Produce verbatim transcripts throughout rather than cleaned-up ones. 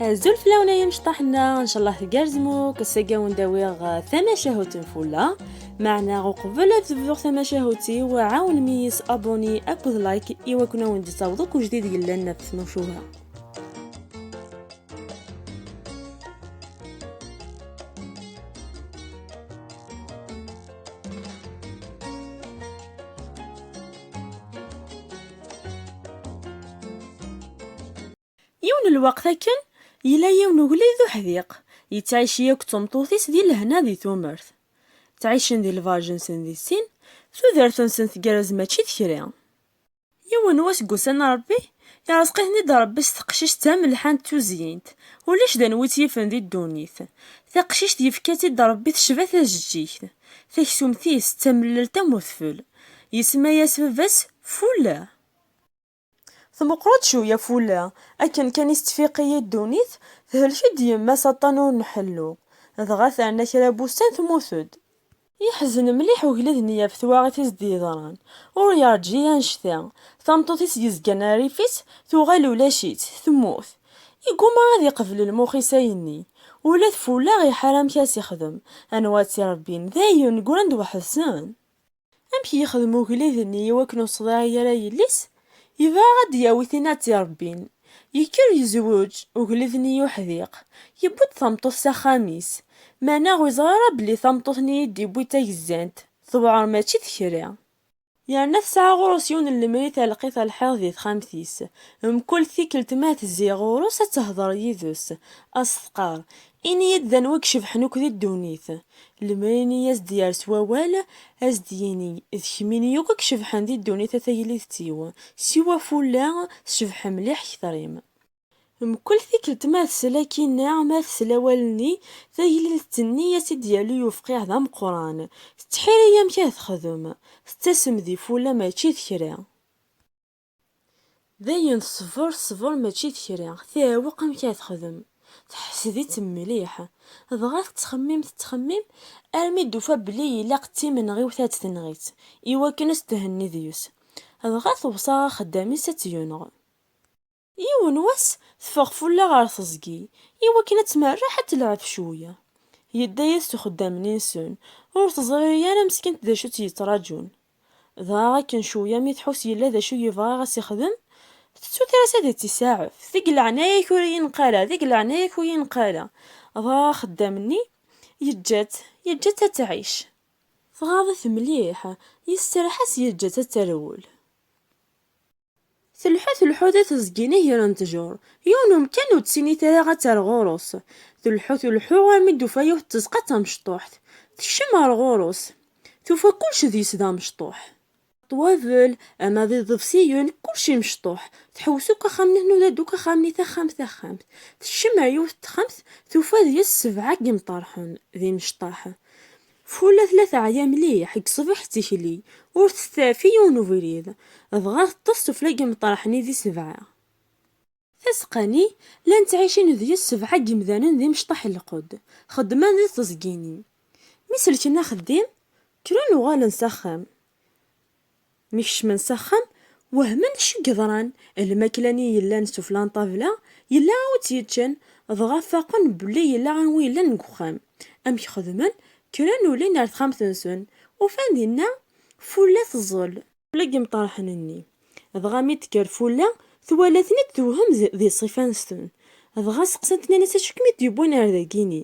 Azul fell-awen ay imecṭaḥ-nneɣ, ncallah tgerrzem akk. Ass-agi ad wen-d-awiɣ, uh, tamacahut n Fulla. Meɛna uqbel ad bduɣ tamacahut-iw, ɛawnem-iyi s abonné akked like i wakken ad wen-d-taweḍ akk ujdid yellan ɣef tmucuha. Yiwen n lweqt akken, yella yiwen ugellid d uḥdiq, yettɛici akked tmeṭṭut-is di lehna di tumert. Ttɛicen di lberǧ-nsen di sin, tudert-nsen tgerrez mačči d kra. Yiwen wass deg ussan n Ṛebbi, yerẓeq-iten-id Ṛebbi s teqcict d tamelḥant d tuzyint, ulac d anwi tt-yifen di ddunit. Taqcict yefka-tt-id Ṛebbi tecba tajeǧǧigt, taksumt-is d tamellalt am udfel. Yesma-yas baba-s Fulla. Tmeqqer-d cwiya Fulla, akken kan i s-tfiq-iyi ddunit, tehlek-d yemma-s aṭṭan ur nḥellu, dɣa terna kra n wussan temmut-d. Yeḥzen mliḥ ugellid-nni ɣef twaɣit i s-d-yeḍran, ur yerǧi annect-a. Tameṭṭut-is yezgan rrif-is tuɣal ulac-itt, temmut. Yegguma ad iqbel lmux-is ayenni. Ula d Fulla iḥar amek ad s-ixdem, anwa tt-irebbin, dayen ggran-d weḥd-sen. Amek yexdem ugellid-nni i wakken ur sḍiɛi ara yelli-s? Yebɣa ad d-yawi tin ad tt-irebbin. Yekker yezweǧ ugellid-nni uḥdiq, yewwi-d tameṭṭut s axxam-is. Meɛna ur yeẓri ara belli tameṭṭut-nni i d-yewwi d tagezzant, tewɛer mačči d kra. Yerna tesɛa ɣur-s yiwen n lemri talqit ar lḥiḍ di texxamt-is. Mkul tikkelt ma tezzi ɣur-s ad tehder yid-s, ad s-tqar: "Ini-yi-d d anwa i icebḥen akk di ddunit." Lemri-nni as-d-yers wawal, as-d-yini: "D kemmini akk i icebḥen di ddunit a taglidt-iw, siwa Fulla tecbeḥ mliḥ kter-im." Mkul tikkelt ma tesla akkinna, ma tesla awal-nni, taglidt-nni as-id-yali ufqiɛ d ameqqran, tettḥiri amek ad texdem, tettasem di Fulla mačči d kra. Dayen teṣber, teṣber mačči d kra, teɛweq amek ara texdem. Teḥsed-itt mliḥ. Dɣa tettxemmim, tettxemmim, armi d-tufa belli ilaq d timenɣiwt ad tenɣ-itt, iwakken ad s-thenni deg-s. Dɣa tewṣa axeddam-is ad tt-yenɣ. Yiwen wass, teffeɣ Fulla ɣer teẓgi, iwakken ad tmerreḥ ad telɛeb cwiya. Yedda-yas s uxeddam-nni-nsen, ur teẓri ara meskint d acu tt-yettraǧun. Dɣa akken cwiya mi tḥus yella d acu yebɣa ad s-ixdem, tettu tras ad tt-isaɛef: "Deg leɛnaya-k ur iyi-neqq ara, deg leɛnaya-k ur iyi-neqq ara." Dɣa axeddam-nni yeǧǧa-tt, yeǧǧa-tt ad tɛic. Tɣaḍ-it mliḥ, yesserḥ-as, yeǧǧa-tt ad terwel. Tleḥḥu, tleḥḥu di teẓgi-nni gar n ttjur. Yiwen umkan ur tt-sinit ara ad terr ɣur-s. Tleḥḥu, tleḥḥu armi d-tufa yiwet tzeqqa d tamecṭuḥt. Tekcem ɣer ɣur-s. Tufa kullec deg-s d amecṭuḥ. Ṭwabel, ama d iḍebsiyen, kullec imecṭuḥ. Tḥewwes akk axxam-nni, tnuda-d akk axxam-nni, taxxamt, taxxamt. Tekcem ar yiwet texxamt, tufa deg-s sebɛa n yimṭarḥen d imecṭaḥ. Fulla tella teɛya mliḥ, deg ṣṣbeḥ d tikli, ur testeɛfi yiwen ubrid. Dɣa teṭṭes tufla n yimṭarḥen-nni di sebɛa. Tazeqqa-nni, llan ttɛicin deg-s sebɛa n yimdanen d imecṭaḥ n lqedd, xeddmen di teẓgi-nni. Mi selken axeddim, kkren uɣalen s axxam. Mi kecmen s axxam, wehmen acu i yeḍran. Lmakla-nni yellan sufla n ṭṭabla, yella wi tt-yeččen, dɣa faqen belli yella anwa yellan deg uxxam. Amek xedmen? Kkren ulin ar texxamt-nsen, ufan dinna Fulla teẓẓel. Fulla deg yimṭarḥen-nni. Dɣa mi d-tekker Fulla, twala-ten-id tewhem d, di ṣṣifa-nsen. Dɣa seqsant, nnan-as: "Acu kem-id-yewwin ar dagini?"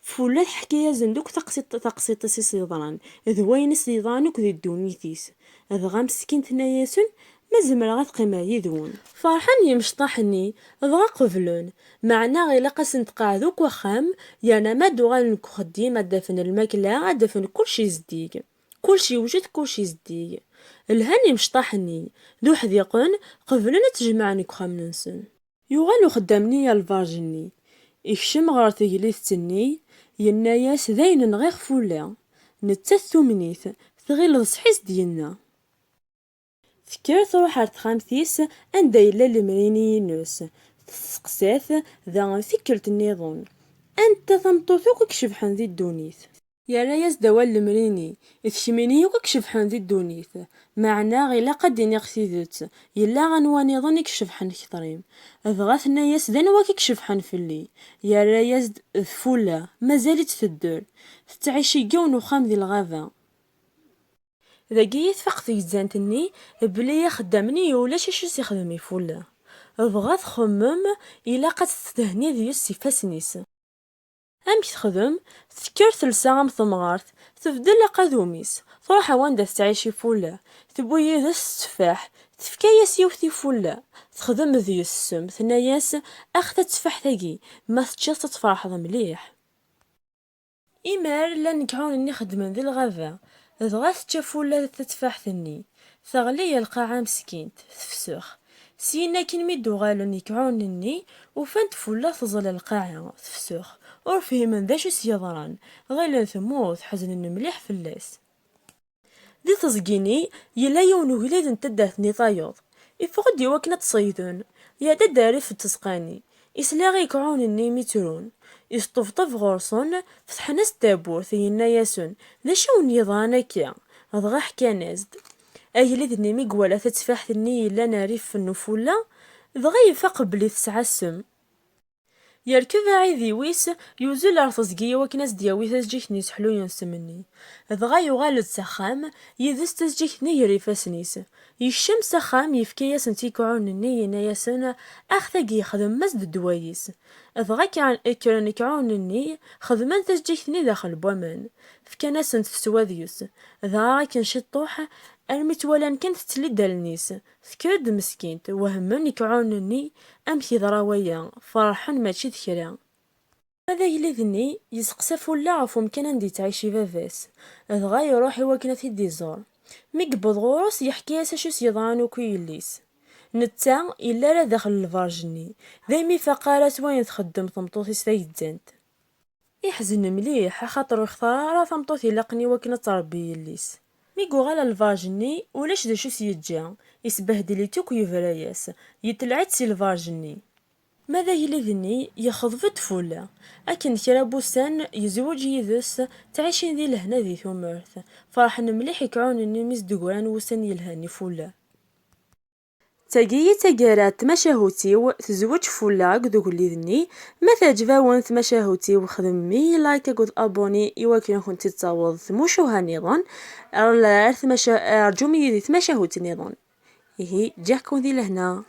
Fulla teḥka-yasen-d akk taqsiṭ-, taqsiṭ-is i s-yeḍran, d wayen i s-yeḍran akk di ddunit-is. Dɣa meskint tenna-yasen: "Ma zemreɣ ad qqimeɣ yid-wen." Ferḥen yimecṭaḥ-nni, dɣa qeblen. Meɛna ilaq ad sen-tqeɛɛed akk axxam, yerna ma d-uɣalen deg uxeddim ad d-afen lmakla, ad d-afen kullec zeddig. Kullec yewjed, kullec zeddig. Lhan yimecṭaḥ-nni, d uḥdiqen, qeblen ad t-jemɛen deg uxxam-nsen. Yuɣal uxeddam-nni ar lberǧ-nni, ikcem ɣer teglidt-nni, yenna-yas: "Dayen nɣiɣ Fulla, nettat tumen-it, tɣileḍ ṣṣeḥ i s-d-yenna." Tekker truḥ ar texxamt-is anda yella lemri-nni-ines, testeqsa-t daɣen tikkelt nniḍen: "Anta tameṭṭut akk i icebḥen di ddunit?" Yerra-yas-d awal lemri-nni: "D kemmini akk i icebḥen di ddunit, meɛna ilaq ad d-iniɣ tidet, yella anwa nniḍen i icebḥen kter-im." Dɣa tenna-yas: "D anwa i icebḥen fell-i?" Yerra-yas-d: "D Fulla, mazal-itt tedder, tettɛici deg yiwen uxxam di lɣaba." Dagi i tfaq tgezzant-nni belli axeddam-nni ulac acu s-ixdem i Fulla. Dɣa txemmem ilaq ad tt-thenni deg-s s ifassen-is. Amek texdem? Tekker telsa am temɣart, tbeddel aqadum-is, truḥ ar wanda tettɛici Fulla, tewwi yid-s tteffaḥ, tefka-yas yiwet i Fulla, texdem deg-s ssem, tenna-yas: "Ax tatteffaḥt-agi, ma teččiḍ-tt ad tferḥeḍ mliḥ." Imar llan iɛunen-nni xeddmen di lɣaba, dɣa tečča Fulla tatteffaḥt-nni, teɣli ar lqaɛa meskint, tefsux. Syin akin mi d-uɣalen iɛunen-nni, ufan-d Fulla teẓẓel ar lqaɛa, tefsux. Ur fhimen d acu s-yeḍran, ɣilen temmut, ḥeznen mliḥ fell-as. Di teẓgi-nni, yella yiwen ugellid n taddart-nni tayeḍ. Iffeɣ-d iwakken ad t-ṣeyden. Iɛedda-d rrif n tzeqqa-nni. Isla i iɛunen-nni mi ttrun. Isṭebṭeb ɣur-sen, fetḥen-as-d tawwurt, yenna-yasen: "D acu i wen-yeḍran akka?" Dɣa ḥkan-as-d. Agellid-nni mi iwala tatteffaḥt-nni yellan rrif n Fulla, dɣa ifaq belli tesɛa ssem. Yerkeb aɛidiw-is, yuzzel ar teẓgi iwakken ad s-d-yawi tazeǧǧigt-nni iseḥluyen ssem-nni. Dɣa yuɣal-d s axxam, yid-s tazeǧǧigt-nni gar ifassen-is. Yekcem s axxam, yefka-yasen-tt i iɛunen-nni, yenna-yasen: "Ax tagi, xdem-as-d ddwa-is." Dɣa kkren, kkren iɛunen-nni, xedmen tazeǧǧigt-nni daxel n waman. Fkan-asen-tt teswa deg-s. Dɣa akken ciṭuḥ, armi tt-walan kan tettelli-d allen-is. Tekker-d meskint, wehmen iɛunen-nni amek yeḍra waya, ferḥen mačči d kra. Ma d agellid-nni, yesteqsa Fulla ɣef umkan anda yettɛici baba-s, dɣa iruḥ iwakken ad t-id-iẓer. Mi yewweḍ ɣur-s, yeḥka-yas acu s-yeḍran akk i yelli-s. Netta, yella ara daxel n lberǧ-nni, daymi ifaq ara s wayen txeddem tmeṭṭut-is tagezzant. Iḥzen mliḥ, axaṭer ur ixtar ara tameṭṭut ilaqen i wakken ad tṛebbi yelli-s. Mi yuɣal ar lberǧ-nni, ulac d acu s-yeǧǧa, isbehdel-itt akk, yebra-yas, yetlɛ-itt si lberǧ-nni. Ma d agellid-nni, yexḍeb-d Fulla. Akken kra n wussan, yezweǧ yid-s, ttɛicin di lehna di tumert. Ferḥen mliḥ iɛunen-nni mi s-d-ggran wussan yelhan i Fulla. D tagi i d taggara n tmacahut-iw, tezweǧ Fulla akked ugellid-nni. Ma teɛǧeb-awen tmacahut-iw, xedmem-iyi like akked abonné i wakken ad kent-id-taweḍ tmucuha nniḍen. Ar, ar tmaca-, rǧum-iyi di tmacahut nniḍen. Ihi, ǧǧiɣ-ken di lehna.